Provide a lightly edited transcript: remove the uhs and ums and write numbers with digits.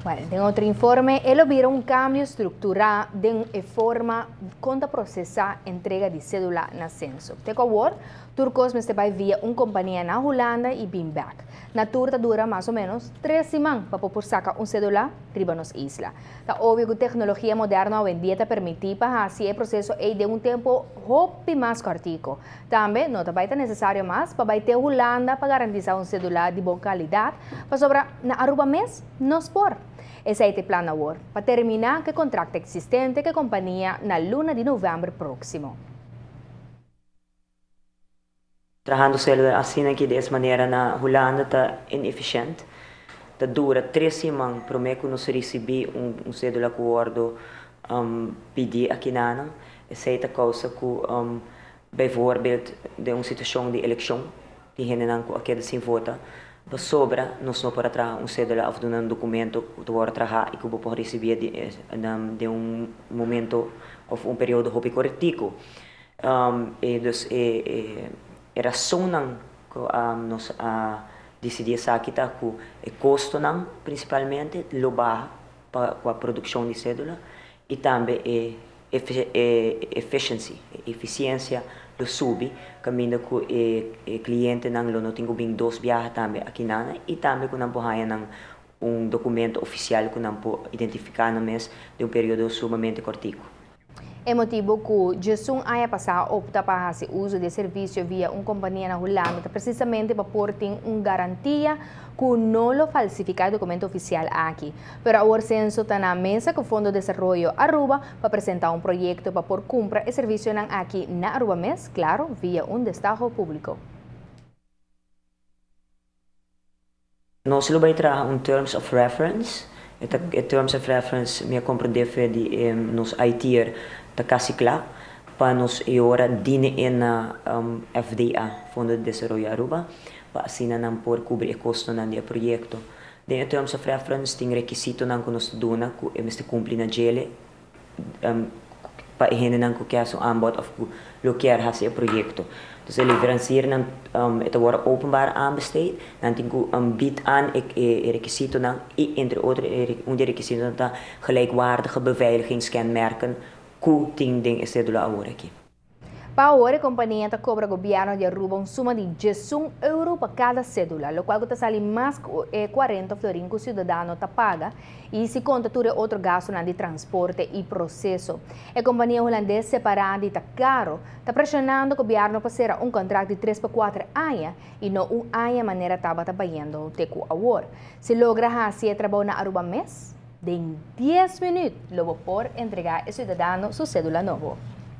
Bueno, den otro informe, e lo bira un cambio structura den e forma con ta procesa entrega di cedula na censo. Te cu awor, tur cos mester bay via un compania na Hulanda y bin bek. Na tur ta dura mas o menos tres siman pa por saca un cedula riba nos isla. Ta obvio cu tecnologia moderno awendia ta permiti pa haci e proceso ey den un tempo hopi mas cortico. Tambe no ta bay ta necesario mas pa bay te Hulanda pa garantisa un cedula di bon calidad, pasobra na Aruba mes nos por. Esey ta e plan awor, pa termina cu e contract existente cu e compania na luna di november proximo. Trahando cédula asina aki di es manera na Hulanda ta ineficiënt. Ta dura tres siman prome cu nos ricibi un cédula cu wordo pidi akinanan. Esey ta causa cu bijvoorbeeld den un situacion di eleccion tin hendenan cu a keda sin vota pasobra nos no por a traha un cédula of duna un documento cu ta wordo traha y cu bo por ricibi den un momento of un periodo hopi cortico. E dus e e rasonnan ku nos a disidí esaki ta ku e kostonan prinsipalmente lo baha pa ku a produkshon di sédula i tambe e e efficiency, e efisiensia lo subi kaminda ku e e klientenan lo no tin ku bin dos biaha tambe akinan i tambe ku nan por haña nan un dokumento ofisial ku nan por identifiká nan mes den un periodo sumamente kòrtiku. E motibu ku djesun aña pasá a opta pa hasi uso di e servisio via un kompania na Hulanda ta presisamente pa por tin un garantia ku no lo falsifiká e dokumento ofisial aki. Pero awor Censo ta na mesa ku Fondo Desaroyo Aruba pa presentá un proyekto pa por kumpra e servisionan aki na Aruba mes, klaro, via un destaho públiko. Nos lo bay traha un terms of reference. E ta e terms of reference mi a comprende fe di e nos IT'er ta casi cla pa nos e ora dine e na FDA, Fondo de Desaroyo Aruba, pa asina nan por cubri e costonan di e proyecto. Den e terms of reference tin requisitonan cu nos ta duna cu e mester cumpli na djele pa e hendenan ku kier hasi un aanbod òf ku lo kier hasi e proyekto. Dus e leveranciernan e ta wòrdu openbaar aanbesteed, nan tin ku bied aan e rekisitonan i entre otro un di e rekisitonan ta gelijkwaardige beveiligingskenmerken ku tin den e sedula awor aki. Pa awor e kompania ta kobra gobièrnu di Aruba un suma di djesun euro pa kada sédula, lokual ku ta sali mas ku e kuarenta florin ku siudadano ta paga i si konta tur e otro gastunan di transporte i proseso. E kompania hulandes separá di ta karo, ta preshonando gobièrnu pa sera un kontrakt di tres pa kuater aña i no un aña manera tabata bayendo te ku awor. Si logra hasi e trabou na Aruba mes, den dies minüt lo bo por entregá e siudadano su sédula nobo.